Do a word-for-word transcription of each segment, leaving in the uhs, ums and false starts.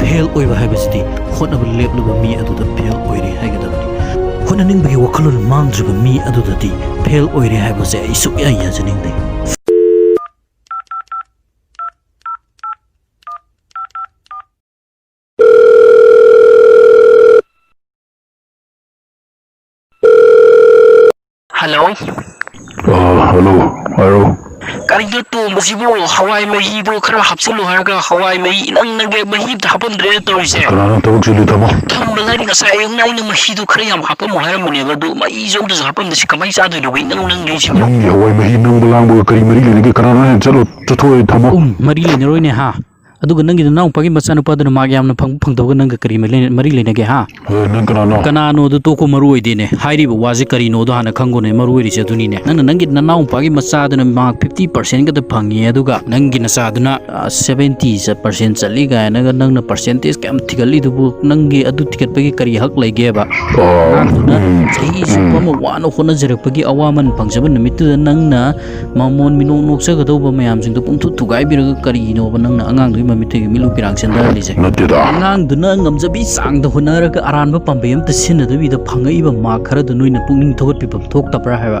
Fail ꯑꯣꯏꯕ ꯍꯥꯏꯕꯁꯤꯗꯤ ꯍꯣꯠꯅꯕ ꯂꯦꯞꯂꯕ ꯃꯤ ꯑꯗꯨꯗ ꯐꯦꯜ ꯑꯣꯏꯔꯦ ꯍꯥꯏꯒꯗꯕꯅꯤ꯫ ꯍꯣꯠꯅꯅꯤꯡꯕꯒꯤ ꯋꯥꯈꯜꯂꯣꯟ ꯃꯥꯡꯗ꯭ꯔꯕ ꯃꯤ ꯑꯗꯨꯗꯗꯤ ꯐꯦꯜ ꯑꯣꯏꯔꯦ ꯍꯥꯏꯕꯁꯦ ꯑꯩ ꯁꯨꯛꯌꯥ ꯌꯥꯖꯅꯤꯡꯗꯦ꯫ ꯍꯜꯂꯣ꯫ ꯑꯥ, ꯍꯜꯂꯣ, ꯍꯥꯏꯔꯣ꯫ ꯀꯔꯤꯅꯣ ꯇꯣꯝꯕꯁꯤꯕꯨ? ꯍꯋꯥꯏ ꯃꯍꯤꯗꯣ ꯈꯔ ꯍꯥꯞꯆꯤꯜꯂꯨ ꯍꯥꯏꯔꯒ ꯍꯋꯥꯏ ꯃꯍꯤ ꯏꯅꯪ ꯅꯪꯒꯦ, ꯃꯍꯤ ꯑꯝꯇ ꯍꯥꯞꯄꯝꯗ꯭ꯔꯦꯅ ꯇꯧꯔꯤꯁꯦ꯫ ꯀꯅꯥꯅꯣ ꯊꯕꯛ ꯆꯤꯜꯂꯤ? ꯊꯝꯃꯣ꯫ ꯊꯝꯕ ꯂꯥꯏꯔꯤ, ꯉꯁꯥꯏ ꯑꯌꯨꯛꯅ ꯑꯩꯅ ꯃꯍꯤꯗꯣ ꯈꯔ ꯌꯥꯝ ꯍꯥꯞꯄꯝꯃꯣ ꯍꯥꯏꯔꯝꯕꯅꯦꯕ, ꯑꯗꯨ ꯃꯍꯤꯁꯨ ꯑꯝꯇꯁꯨ ꯍꯥꯞꯄꯝꯗꯦ꯫ ꯁꯤ ꯀꯃꯥꯏꯅ ꯆꯥꯗꯣꯏꯅꯣꯕ ꯏꯅꯪ ꯅꯪꯒꯦ ꯁꯤꯕꯣ? ꯅꯪꯒꯤ ꯍꯋꯥꯏ ꯃꯍꯤ ꯅꯪꯕ ꯂꯥꯡꯕꯒ ꯀꯔꯤ ꯃꯔꯤ ꯂꯩꯅꯒꯦ? ꯀꯅꯥꯅꯣ ꯍꯦꯟ ꯆꯠꯂꯣ, ꯆꯠꯊꯣꯛꯑꯣ, ꯊꯝꯃꯣ꯫ ꯎꯝ, ꯃꯔꯤ ꯂꯩꯅꯔꯣꯏꯅꯦ ꯍꯥ? ꯑꯗꯨꯒ ꯅꯪꯒꯤ ꯅꯅꯥꯎꯄꯥꯒꯤ ꯃꯆꯥꯅꯨꯄꯥꯗꯨꯅ ꯃꯥꯔꯛ ꯌꯥꯝꯅ ꯐꯪꯕ ꯐꯪꯗꯕꯒ ꯅꯪꯒ ꯀꯔꯤ ꯃꯔꯤ ꯂꯩꯅ-, ꯃꯔꯤ ꯂꯩꯅꯒꯦ ꯍꯥ? ꯑꯦ, ꯅꯪ ꯀꯅꯥꯅꯣ? ꯀꯅꯥꯅꯣ ꯑꯗꯨ ꯇꯣꯛꯈꯣ, ꯃꯔꯨ ꯑꯣꯏꯗꯦꯅꯦ꯫ ꯍꯥꯏꯔꯤꯕ ꯋꯥꯁꯦ ꯀꯔꯤꯅꯣꯗꯣ ꯍꯥꯟꯅ ꯈꯪꯉꯣꯅꯦ, ꯃꯔꯨ ꯑꯣꯏꯔꯤꯁꯦ ꯑꯗꯨꯅꯤꯅꯦ꯫ ꯅꯪꯅ ꯅꯪꯒꯤ ꯅꯅꯥꯎꯄꯥꯒꯤ ꯃꯆꯥꯗꯨꯅ ꯃꯥꯔꯛ ꯐꯤꯐꯇꯤ ꯄꯥꯔꯁꯦꯟ ꯈꯛꯇ ꯐꯪꯉꯦ, ꯑꯗꯨꯒ ꯅꯪꯒꯤ ꯅꯆꯥꯗꯨꯅ, ꯑ, ꯁꯚꯦꯟꯇꯤ ꯆꯠ-, ꯄꯥꯔꯁꯦꯟ ꯆꯠꯂꯤ ꯀꯥꯏꯅꯒ ꯅꯪꯅ ꯄꯥꯔꯁꯦꯟꯇꯦꯖ ꯀꯌꯥꯝ ꯊꯤꯒꯠꯂꯤꯗꯨꯕꯨ ꯅꯪꯒꯤ ꯑꯗꯨ ꯊꯤꯒꯠꯄꯒꯤ ꯀꯔꯤ ꯍꯛ ꯂꯩꯒꯦꯕ? ꯑ, ꯑꯉꯥꯡꯗꯨꯅ ꯎꯝ, ꯆꯍꯤ ꯆꯨꯞꯄ ꯎꯝ꯫ ꯑꯃ ꯋꯥꯅ ꯍꯣꯠꯅꯖꯔꯛꯄꯒꯤ ꯑꯋꯥꯃꯟ ꯐꯪꯖꯕ ꯅꯨꯃꯤꯠꯇꯨꯗ ꯅꯪꯅ ꯃꯃꯣꯟ ꯃꯤꯅꯣꯛ ꯅꯣꯛꯆꯒꯗꯧꯕ ꯃꯌꯥꯝꯁꯤꯡꯗꯣ ꯄꯨꯡꯊꯨ ꯊꯨꯒꯥꯏꯕꯤꯔꯒ ꯀꯔꯤꯅꯣꯕ ꯅꯪꯅ ꯑꯉꯥꯡꯗꯨꯒꯤ ꯃꯃꯤꯠꯇꯒꯤ ꯃꯤꯠꯂꯨ ꯄꯤꯔꯥꯡ ꯆꯦꯟꯊꯍꯜꯂꯤꯁꯦ? ꯅꯠꯇꯦꯗ꯫ ꯑꯉꯥꯡꯗꯨꯅ ꯉꯝꯖꯕꯤ ꯆꯥꯡꯗ ꯍꯣꯠꯅꯔꯒ ꯑꯔꯥꯟꯕ ꯄꯥꯝꯕꯩ ꯑꯝꯇ ꯁꯤꯖꯤꯟꯅꯗꯕꯤꯗ ꯐꯪꯉꯛꯏꯕ ꯃꯥꯔꯛ ꯈꯔꯗꯨ ꯅꯣꯏꯅ ꯄꯨꯛꯅꯤꯡ ꯊꯧꯒꯠꯄꯤꯐꯝ ꯊꯣꯛꯇꯕ꯭ꯔꯥ ꯍꯥꯏꯕ?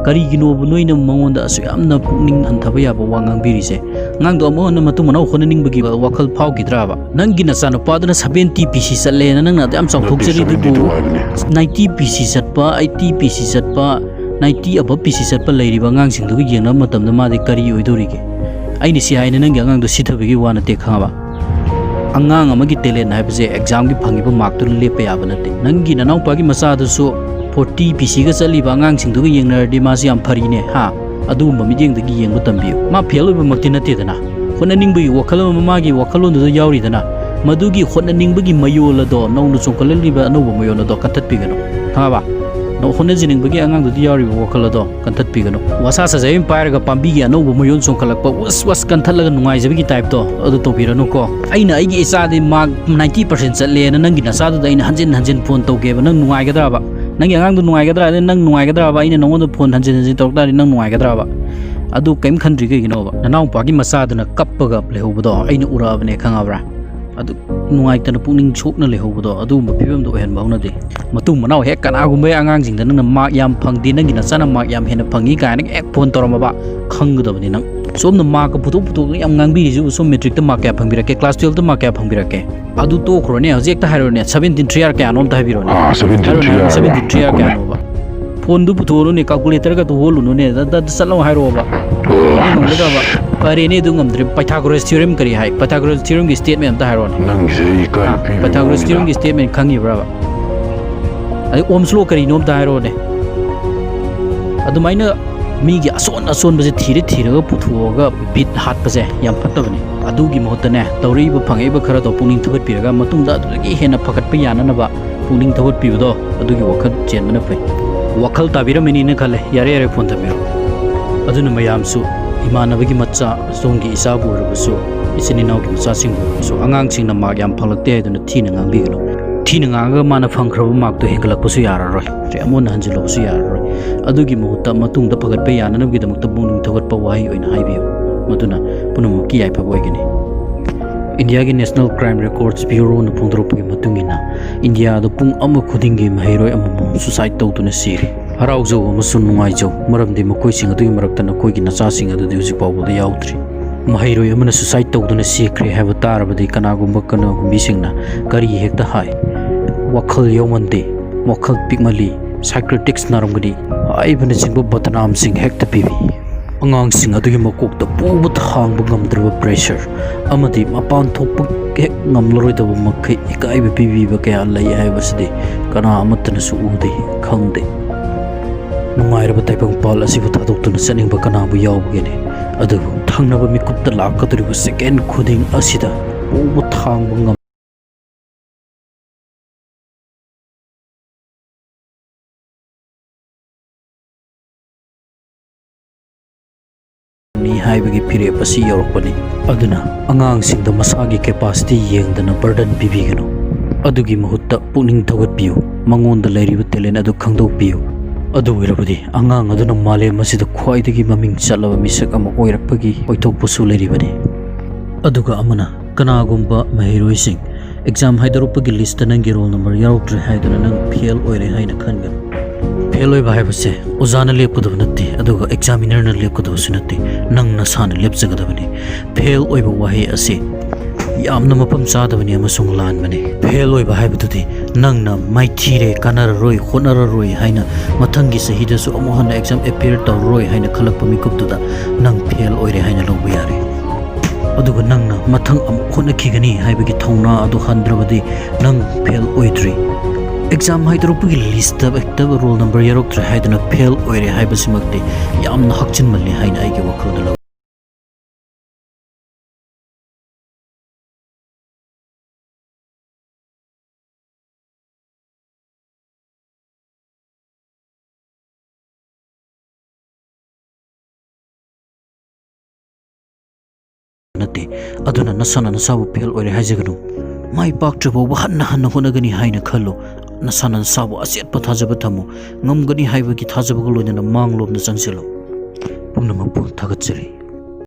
ꯀꯔꯤꯒꯤꯅꯣꯕ ꯅꯣꯏꯅ ꯃꯉꯣꯟꯗ ꯑꯁꯨꯛ ꯌꯥꯝꯅ ꯄꯨꯛꯅꯤꯡ ꯍꯟꯊꯕ ꯌꯥꯕ ꯋꯥ ꯉꯥꯡꯕꯤꯔꯤꯁꯦ? ꯑꯉꯥꯡꯗꯣ ꯑꯃꯨꯛ ꯍꯟꯅ ꯃꯇꯨꯡ ꯃꯅꯥꯎ ꯍꯣꯠꯅꯅꯤꯡꯕꯒꯤ ꯋꯥꯈꯜ ꯐꯥꯎꯈꯤꯗ꯭ꯔꯕ? ꯅꯪꯒꯤ ꯅꯆꯥꯅꯨꯄꯥꯗꯨꯅ ꯁꯚꯦꯟꯇꯤ ꯄꯤ ꯁꯤ ꯆꯠꯂꯦꯅ ꯅꯪꯅ ꯑꯗꯨ ꯌꯥꯝ ꯆꯥꯎꯊꯣꯛꯆꯔꯤꯗꯨꯕꯨ, ꯅꯠꯇꯦ, ꯁꯚꯦꯟꯇꯤ ꯇꯨ ꯍꯥꯏꯕꯅꯦ꯫ ꯅꯥꯏꯟꯇꯤ ꯄꯤ ꯁꯤ ꯆꯠꯄ, ꯑꯩꯠꯇꯤ ꯄꯤ ꯁꯤ ꯆꯠꯄ, ꯅꯥꯏꯟꯇꯤ ꯑꯕꯞ ꯄꯤ ꯁꯤ ꯆꯠꯄ ꯂꯩꯔꯤꯕ ꯑꯉꯥꯡꯁꯤꯡꯗꯨꯒ ꯌꯦꯡꯅꯕ ꯃꯇꯝꯗ ꯃꯥꯗꯤ ꯀꯔꯤ ꯑꯣꯏꯗꯧꯔꯤꯒꯦ? ꯑꯩꯅ ꯁꯤ ꯍꯥꯏꯅ ꯅꯪꯒꯤ ꯑꯉꯥꯡꯗꯣ ꯁꯤꯊꯕꯒꯤ ꯋꯥ ꯅꯠꯇꯦ, ꯈꯪꯉꯕ? ꯑꯉꯥꯡ ꯑꯃꯒꯤ ꯇꯦꯂꯦꯟ ꯍꯥꯏꯕꯁꯦ ꯑꯦꯛꯖꯥꯝꯒꯤ ꯐꯪꯉꯤꯕ ꯃꯥꯔꯛꯇꯨꯅ ꯂꯦꯞꯄ ꯌꯥꯕ ꯅꯠꯇꯦ꯫ ꯅꯪꯒꯤ ꯅꯅꯥꯎꯄꯥꯒꯤ ꯃꯆꯥꯗꯨꯁꯨ ꯐꯣꯔꯇꯤ ꯄꯤ ꯁꯤꯒ ꯆꯠꯂꯤꯕ ꯑꯉꯥꯡꯁꯤꯡꯗꯨꯒ ꯌꯦꯡꯅꯔꯗꯤ ꯃꯥꯁꯤ ꯌꯥꯝ ꯐꯔꯤꯅꯦ, ꯍꯥ? ꯑꯗꯨꯒꯨꯝꯕ ꯃꯤꯠꯌꯦꯡꯗꯒꯤ ꯌꯦꯡꯕ ꯇꯝꯕꯤꯌꯨ꯫ ꯃꯥ ꯐꯦꯜ ꯑꯣꯏꯕꯃꯛꯇꯤ ꯅꯠꯇꯦꯗꯅ, ꯍꯣꯠꯅꯅꯤꯡꯕꯒꯤ ꯋꯥꯈꯜ ꯑꯃ ꯃꯥꯒꯤ ꯋꯥꯈꯜꯂꯣꯟꯗꯨꯗ ꯌꯥꯎꯔꯤꯗꯅ, ꯃꯗꯨꯒꯤ ꯍꯣꯠꯅꯅꯤꯡꯕꯒꯤ ꯃꯌꯣꯜ ꯑꯗꯣ, ꯅꯧꯅ ꯆꯣꯡꯈꯠꯂꯛꯂꯤꯕ ꯑꯅꯧꯕ ꯃꯌꯣꯜ ꯑꯗꯣ ꯀꯟꯊꯠꯄꯤꯒꯅꯨ, ꯈꯪꯉꯕ? ꯅ-, ꯍꯣꯠꯅꯖꯅꯤꯡꯕꯒꯤ ꯑꯉꯥꯡꯗꯨꯗ ꯌꯥꯎꯔꯤꯕ ꯋꯥꯈꯜ ꯑꯗꯣ ꯀꯟꯊꯠꯄꯤꯒꯅꯨ꯫ ꯋꯥꯁꯥ ꯁꯥꯖꯥꯏ ꯑꯃ ꯄꯥꯏꯔꯒ ꯄꯥꯝꯕꯤꯒꯤ ꯑꯅꯧꯕ ꯃꯌꯣꯜ ꯆꯣꯡꯈꯠꯂꯛꯄ ꯎꯁ ꯋꯥꯁ ꯀꯟꯊꯠꯂꯒ ꯅꯨꯡꯉꯥꯏꯖꯕꯒꯤ ꯇꯥꯏꯞꯇꯣ ꯑꯗꯨ ꯇꯧꯕꯤꯔꯅꯨꯀꯣ꯫ ꯑꯩꯅ ꯑꯩꯒꯤ ꯏꯆꯥꯗꯤ ꯃꯥꯔꯛ ꯅꯥꯏꯟꯇꯤ ꯄꯥꯔꯁꯦꯟ ꯆꯠꯂꯦꯅ ꯅꯪꯒꯤ ꯅꯆꯥꯗꯨꯗ ꯑꯩꯅ ꯍꯟꯖꯤꯟ ꯍꯟꯖꯤꯟ ꯐꯣꯟ ꯇꯧꯒꯦꯕ, ꯅꯪ ꯅꯨꯡꯉꯥꯏꯒꯗ꯭ꯔꯕ? ꯅꯪꯒꯤ ꯑꯉꯥꯡꯗꯣ ꯅꯨꯡꯉꯥꯏꯒꯗ꯭ꯔꯥ? ꯑꯗꯩ ꯅꯪ ꯅꯨꯡꯉꯥꯏꯒꯗ꯭ꯔꯕ? ꯑꯩꯅ ꯅꯉꯣꯟꯗ ꯐꯣꯟ ꯍꯟꯖꯤꯟ ꯍꯟꯖꯤꯟ ꯇꯧꯔꯛ ꯇꯥꯔꯗꯤ ꯅꯪ ꯅꯨꯡꯉꯥꯏꯒꯗ꯭ꯔꯕ? ꯑꯗꯨ ꯀꯩꯝ ꯈꯟꯗ꯭ꯔꯤ ꯀꯩꯒꯤꯅꯣꯕ? ꯅꯅꯥꯎꯄꯥꯒꯤ ꯃꯆꯥꯗꯨꯅ ꯀꯞꯄꯒ ꯂꯩꯍꯧꯕꯗꯣ ꯑꯩꯅ ꯎꯔꯛꯑꯕꯅꯦ, ꯈꯪꯉꯕ꯭ꯔꯥ? ꯑꯗꯨ ꯅꯨꯡꯉꯥꯏꯇꯅ ꯄꯨꯛꯅꯤꯡ ꯁꯣꯛꯅ ꯂꯩꯍꯧꯕꯗꯣ, ꯑꯗꯨꯒꯨꯝꯕ ꯐꯤꯕꯝꯗꯣ ꯑꯣꯏꯍꯟꯕ ꯍꯧꯅꯗꯦ꯫ ꯃꯇꯨꯡ ꯃꯅꯥꯎ ꯍꯦꯛ ꯀꯅꯥꯒꯨꯝꯕ ꯑꯉꯥꯡꯁꯤꯡꯗ ꯅꯪꯅ ꯃꯥꯔꯛ ꯌꯥꯝ ꯐꯪꯗꯦ, ꯅꯪꯒꯤ ꯅꯆꯥꯅ ꯃꯥꯔꯛ ꯌꯥꯝ ꯍꯦꯟꯅ ꯐꯪꯉꯤ ꯀꯥꯏꯅ ꯍꯦꯛ ꯐꯣꯟ ꯇꯧꯔꯝꯃꯕ, ꯈꯪꯒꯗꯕꯅꯤ ꯅꯪ꯫ ꯁꯣꯝꯅ ꯃꯥꯔꯛꯀ ꯄꯨꯊꯣꯛ ꯄꯨꯊꯣꯛꯅ ꯌꯥꯝ ꯉꯥꯡꯕꯤꯔꯤꯁꯤꯕꯨ, ꯁꯣꯝ ꯃꯦꯇ꯭ꯔꯤꯛꯇ ꯃꯥꯔꯛ ꯀꯌꯥ ꯐꯪꯕꯤꯔꯛꯀꯦ, ꯀ꯭ꯂꯥꯁ ꯇꯨꯌꯦꯜꯞꯇ ꯃꯥꯔꯛ ꯀꯌꯥ ꯐꯪꯕꯤꯔꯛꯀꯦ? ꯑꯗꯨ ꯇꯣꯛꯈ꯭ꯔꯣꯅꯦ, ꯍꯧꯖꯤꯛ ꯍꯦꯛꯇ ꯍꯥꯏꯔꯣꯅꯦ, ꯁꯕꯦꯟꯇꯤꯟ ꯊ꯭ꯔꯤ ꯑꯥꯔ ꯀꯌꯥꯅꯣ ꯑꯝꯇ ꯍꯥꯏꯕꯤꯔꯣꯅꯦ꯫ ꯑꯥ, seventeen three are. Seventeen three are ꯀꯌꯥꯅꯣꯕ? ꯐꯣꯟꯗꯨ ꯄꯨꯊꯣꯛꯑꯣꯅꯦ, ꯀꯥꯜꯀꯨꯂꯦꯇꯔꯒ ꯇꯨ ꯍꯣꯜꯂꯨꯅꯨꯅꯦ, ꯗ, ꯗ, ꯗ ꯆꯠꯂꯣ ꯍꯥꯏꯔꯛꯑꯣꯕ꯫ ꯅꯪ ꯉꯝꯒꯗꯕ꯫ ꯐꯔꯦꯅꯦ, ꯑꯗꯨ ꯉꯝꯗ꯭ꯔꯦ, ꯄꯥꯏꯊꯥꯒꯣꯔꯁ ꯊꯤꯑꯣꯔꯦꯝ ꯀꯔꯤ ꯍꯥꯏ? ꯄꯥꯏꯊꯥꯒꯣꯔꯁ ꯊꯤꯑꯣꯔꯦꯝꯒꯤ ꯁ꯭ꯇꯦꯠꯃꯦꯟ ꯑꯝꯇ ꯍꯥꯏꯔꯛꯑꯣꯅꯦ꯫ ꯅꯪꯒꯤꯁꯦ ꯑꯩ ꯏꯀꯥꯏ ꯄꯤꯕ ꯄꯥꯏꯊꯥꯒꯣꯔꯁ ꯃꯑꯣꯡꯅꯤꯗ꯫ ꯊꯤꯑꯣꯔꯦꯝꯒꯤ ꯁ꯭ꯇꯦꯠꯃꯦꯟ ꯈꯪꯉꯤꯕ꯭ꯔꯕ? ꯑꯗꯩ ꯑꯣꯝꯁ ꯂꯣ ꯀꯔꯤꯅꯣ ꯑꯝꯇ ꯍꯥꯏꯔꯛꯑꯣꯅꯦ꯫ ꯑꯗꯨꯃꯥꯏꯅ ꯃꯤꯒꯤ ꯑꯁꯣꯟ ꯑꯁꯣꯟꯕꯁꯦ ꯊꯤꯔ ꯊꯤꯔꯒ ꯄꯨꯊꯣꯛꯑꯒ ꯕꯤꯠ ꯍꯥꯠꯄꯁꯦ ꯌꯥꯝ ꯐꯠꯇꯕꯅꯤ꯫ ꯑꯗꯨꯒꯤ ꯃꯍꯨꯠꯇꯅꯦ, ꯇꯧꯔꯛꯏꯕ ꯐꯪꯉꯛꯏꯕ ꯈꯔꯗꯣ ꯄꯨꯛꯅꯤꯡ ꯊꯧꯒꯠꯄꯤꯔꯒ ꯃꯇꯨꯡꯗ ꯑꯗꯨꯗꯒꯤ ꯍꯦꯟꯅ ꯐꯒꯠꯄ ꯌꯥꯅꯅꯕ ꯄꯨꯛꯅꯤꯡ ꯊꯧꯒꯠꯄꯤꯕꯗꯣ, ꯑꯗꯨꯒꯤ ꯋꯥꯈꯜ ꯆꯦꯟꯕꯅ ꯐꯩ꯫ ꯋꯥꯈꯜ ꯇꯥꯕꯤꯔꯝꯃꯅꯤꯅ ꯈꯜꯂꯦ꯫ ꯌꯥꯔꯦ, ꯌꯥꯔꯦ, ꯐꯣꯟ ꯊꯝꯕꯤꯔꯣ꯫ ꯑꯗꯨꯅ ꯃꯌꯥꯝꯁꯨ, ꯏꯃꯥꯟꯅꯕꯒꯤ ꯃꯆꯥ, ꯁꯣꯝꯒꯤ ꯏꯆꯥꯕꯨ ꯑꯣꯏꯔꯕꯁꯨ, ꯏꯆꯤꯟ ꯏꯅꯥꯎꯒꯤ ꯃꯆꯥꯁꯤꯡꯕꯨ ꯑꯣꯏꯔꯕꯁꯨ, ꯑꯉꯥꯡꯁꯤꯡꯅ ꯃꯥꯔꯛ ꯌꯥꯝ ꯐꯪꯂꯛꯇꯦ ꯍꯥꯏꯗꯨꯅ ꯊꯤꯅ ꯉꯥꯡꯕꯤꯒꯅꯨ꯫ ꯊꯤꯅ ꯉꯥꯡꯉꯒ ꯃꯥꯅ ꯐꯪꯈ꯭ꯔꯕ ꯃꯥꯔꯛꯇꯣ ꯍꯦꯟꯒꯠꯂꯛꯄꯁꯨ ꯌꯥꯔꯔꯣꯏ, ꯔꯦꯝ ꯑꯣꯟꯅ ꯍꯟꯖꯤꯜꯂꯨꯕꯁꯨ ꯌꯥꯔꯔꯣꯏ꯫ ꯑꯗꯨꯒꯤ ꯃꯍꯨꯠꯇ ꯃꯇꯨꯡꯗ ꯐꯒꯠꯄ ꯌꯥꯅꯅꯕꯒꯤꯗꯃꯛꯇ ꯄꯨꯛꯅꯤꯡ ꯊꯧꯒꯠꯄ ꯋꯥꯍꯩ ꯑꯣꯏꯅ ꯍꯥꯏꯕꯤꯌꯨ, ꯃꯗꯨꯅ ꯄꯨꯝꯅꯃꯛꯀꯤ ꯌꯥꯏꯐꯕ ꯑꯣꯏꯒꯅꯤ꯫ ꯏꯟꯗꯤꯌꯥꯒꯤ National Crime Records Bureauꯅ ꯐꯣꯡꯗꯣꯔꯛꯄꯒꯤ ꯃꯇꯨꯡ ꯏꯟꯅ, ꯏꯟꯗꯤꯌꯥꯗ ꯄꯨꯡ ꯑꯃ ꯈꯨꯗꯤꯡꯒꯤ ꯃꯍꯩꯔꯣꯏ ꯑꯃꯃꯝ suicide ꯇꯧꯗꯨꯅ ꯁꯤꯔꯤ꯫ ꯍꯔꯥꯎꯖꯧ ꯑꯃꯁꯨꯡ ꯅꯨꯡꯉꯥꯏꯖꯧ, ꯃꯔꯝꯗꯤ ꯃꯈꯣꯏꯁꯤꯡ ꯑꯗꯨꯒꯤ ꯃꯔꯛꯇ ꯅꯈꯣꯏꯒꯤ ꯅꯆꯥꯁꯤꯡ ꯑꯗꯨꯗꯤ ꯍꯧꯖꯤꯛ ꯐꯥꯎꯕꯗ ꯌꯥꯎꯗ꯭ꯔꯤ꯫ ꯃꯍꯩꯔꯣꯏ ꯑꯃꯅ suicide ꯇꯧꯗꯨꯅ ꯁꯤꯈ꯭ꯔꯦ ꯍꯥꯏꯕ ꯇꯥꯔꯕꯗꯤ, ꯀꯅꯥꯒꯨꯝꯕ ꯀꯅꯥꯒꯨꯝꯕꯤꯁꯤꯡꯅ ꯀꯔꯤ ꯍꯦꯛꯇ ꯍꯥꯏ, "ꯋꯥꯈꯜ ꯌꯥꯎꯃꯟꯗꯦ, ꯋꯥꯈꯜ ꯄꯤꯛꯃꯜꯂꯤ, psychiatrics ꯅꯥꯔꯝꯒꯅꯤ" ꯍꯥꯏꯕꯅꯆꯤꯡꯕ ꯕꯗꯅꯥꯝꯁꯤꯡ ꯍꯦꯛꯇ ꯄꯤꯕꯤ꯫ ꯑꯉꯥꯡꯁꯤꯡ ꯑꯗꯨꯒꯤ ꯃꯀꯣꯛꯇ ꯄꯨꯕ ꯊꯥꯡꯕ ꯉꯝꯗ꯭ꯔꯕ pressure ꯑꯃꯗꯤ ꯃꯄꯥꯟ ꯊꯣꯛꯄ ꯍꯦꯛ ꯉꯝꯂꯔꯣꯏꯗꯕ ꯃꯈꯩ ꯏꯀꯥꯏꯕ ꯄꯤꯕꯤꯕ ꯀꯌꯥ ꯂꯩ ꯍꯥꯏꯕꯁꯤꯗꯤ ꯀꯅꯥ ꯑꯃꯠꯇꯅꯁꯨ ꯎꯗꯦ, ꯈꯪꯗꯦ꯫ ꯅꯨꯡꯉꯥꯏꯔꯕ ꯇꯥꯏꯕꯪꯄꯥꯜ ꯑꯁꯤꯕꯨ ꯊꯥꯗꯣꯛꯇꯨꯅ ꯆꯠꯅꯤꯡꯕ ꯀꯅꯥꯕꯨ ꯌꯥꯎꯕꯒꯦꯅꯦ? ꯑꯗꯨꯕꯨ ꯊꯪꯅꯕ ꯃꯤꯀꯨꯞꯇ ꯂꯥꯛꯀꯗꯧꯔꯤꯕ second ꯈꯨꯗꯤꯡ ꯑꯁꯤꯗ ꯄꯨꯕ ꯊꯥꯡꯕ ꯉꯝ- ꯅꯤ ꯍꯥꯏꯕꯒꯤ ꯐꯤꯔꯦꯞ ꯑꯁꯤ ꯌꯧꯔꯛꯄꯅꯤ꯫ ꯑꯗꯨꯅ ꯑꯉꯥꯡꯁꯤꯡꯗ ꯃꯁꯥꯒꯤ capacity ꯌꯦꯡꯗꯅ burden ꯄꯤꯕꯤꯒꯅꯨ꯫ ꯑꯗꯨꯒꯤ ꯃꯍꯨꯠꯇ ꯄꯨꯛꯅꯤꯡ ꯊꯧꯒꯠꯄꯤꯌꯨ, ꯃꯉꯣꯟꯗ ꯂꯩꯔꯤꯕ talent ꯑꯗꯨ ꯈꯪꯗꯣꯛꯄꯤꯌꯨ꯫ ꯑꯗꯨ ꯑꯣꯏꯔꯕꯗꯤ ꯑꯉꯥꯡ ꯑꯗꯨꯅ ꯃꯥꯂꯦꯝ ꯑꯁꯤꯗ ꯈ꯭ꯋꯥꯏꯗꯒꯤ ꯃꯃꯤꯡ ꯆꯠꯂꯕ ꯃꯤꯁꯛ ꯑꯃ ꯑꯣꯏꯔꯛꯄꯒꯤ ꯑꯣꯏꯊꯣꯛꯄꯁꯨ ꯂꯩꯔꯤꯕꯅꯤ꯫ ꯑꯗꯨꯒ ꯑꯃꯅ ꯀꯅꯥꯒꯨꯝꯕ ꯃꯍꯩꯔꯣꯏꯁꯤꯡ ꯑꯦꯛꯖꯥꯝ ꯍꯥꯏꯗꯣꯔꯛꯄꯒꯤ ꯂꯤꯁꯇ ꯅꯪꯒꯤ ꯔꯣꯜ ꯅꯝꯕꯔ ꯌꯥꯎꯔꯛꯇ꯭ꯔꯦ ꯍꯥꯏꯗꯨꯅ ꯅꯪ ꯐꯦꯜ ꯑꯣꯏꯔꯦ ꯍꯥꯏꯅ ꯈꯟꯒꯅꯨ꯫ ꯐꯦꯜ ꯑꯣꯏꯕ ꯍꯥꯏꯕꯁꯦ ꯑꯣꯖꯥꯅ ꯂꯦꯞꯀꯗꯕ ꯅꯠꯇꯦ, ꯑꯗꯨꯒ ꯑꯦꯛꯖꯥꯃꯤꯅꯔꯅ ꯂꯦꯞꯀꯗꯕꯁꯨ ꯅꯠꯇꯦ, ꯅꯪ ꯅꯁꯥꯅ ꯂꯦꯞꯆꯒꯗꯕꯅꯤ꯫ ꯐꯦꯜ ꯑꯣꯏꯕ ꯋꯥꯍꯩ ꯑꯁꯤ ꯌꯥꯝꯅ ꯃꯐꯝ ꯆꯥꯗꯕꯅꯤ ꯑꯃꯁꯨꯡ ꯂꯥꯟꯕꯅꯤ꯫ ꯐꯦꯜ ꯑꯣꯏꯕ ꯍꯥꯏꯕꯗꯨꯗꯤ ꯅꯪꯅ ꯃꯥꯏꯊꯤꯔꯦ, ꯀꯥꯟꯅꯔꯔꯣꯏ, ꯍꯣꯠꯅꯔꯔꯣꯏ ꯍꯥꯏꯅ, ꯃꯊꯪꯒꯤ ꯆꯍꯤꯗꯁꯨ ꯑꯃꯨꯛ ꯍꯟꯅ ꯑꯦꯛꯖꯥꯝ ꯑꯦꯄꯤꯌꯔ ꯇꯧꯔꯔꯣꯏ ꯍꯥꯏꯅ ꯈꯜꯂꯛꯄ ꯃꯤꯀꯨꯞꯇꯨꯗ ꯅꯪ ꯐꯦꯜ ꯑꯣꯏꯔꯦ ꯍꯥꯏꯅ ꯂꯧꯕ ꯌꯥꯔꯦ꯫ ꯑꯗꯨꯒ ꯅꯪꯅ ꯃꯊꯪ ꯑꯃꯨꯛ ꯍꯣꯠꯅꯈꯤꯒꯅꯤ ꯍꯥꯏꯕꯒꯤ ꯊꯧꯅꯥ ꯑꯗꯨ ꯍꯟꯗ꯭ꯔꯕꯗꯤ ꯅꯪ ꯐꯦꯜ ꯑꯣꯏꯗ꯭ꯔꯤ꯫ ꯑꯦꯛꯖꯥꯝ ꯍꯥꯏꯗꯣꯔꯛꯄꯒꯤ ꯂꯤꯁꯇ ꯍꯦꯛꯇ ꯔꯣꯜ ꯅꯝꯕꯔ ꯌꯥꯎꯔꯛꯇ꯭ꯔꯦ ꯍꯥꯏꯗꯨꯅ ꯐꯦꯜ ꯑꯣꯏꯔꯦ ꯍꯥꯏꯕꯁꯤꯃꯛꯇꯤ ꯌꯥꯝꯅ ꯍꯛꯆꯤꯟꯃꯜꯂꯤ ꯍꯥꯏꯅ ꯑꯩꯒꯤ ꯋꯥꯈꯜꯗ ꯂꯧꯏ꯫ ꯅꯠꯇꯦ꯫ ꯑꯗꯨꯅ ꯅꯁꯥꯅ ꯅꯁꯥꯕꯨ ꯐꯦꯜ ꯑꯣꯏꯔꯦ ꯍꯥꯏꯖꯒꯅꯨ꯫ ꯃꯥꯏ ꯄꯥꯛꯇ꯭ꯔꯤ ꯐꯥꯎꯕ ꯍꯟꯅ ꯍꯟꯅ ꯍꯣꯠꯅꯒꯅꯤ ꯍꯥꯏꯅ ꯈꯜꯂꯨ꯫ ꯅꯁꯥꯅ ꯅꯁꯥꯕꯨ ꯑꯆꯦꯠꯄ ꯊꯥꯖꯕ ꯊꯝꯃꯨ꯫ ꯉꯝꯒꯅꯤ ꯍꯥꯏꯕꯒꯤ ꯊꯥꯖꯕꯒ ꯂꯣꯏꯅꯅ ꯃꯥꯡꯂꯣꯝꯗ ꯆꯪꯁꯤꯜꯂꯨ꯫ ꯄꯨꯝꯅꯃꯛꯄꯨ ꯊꯥꯒꯠꯆꯔꯤ꯫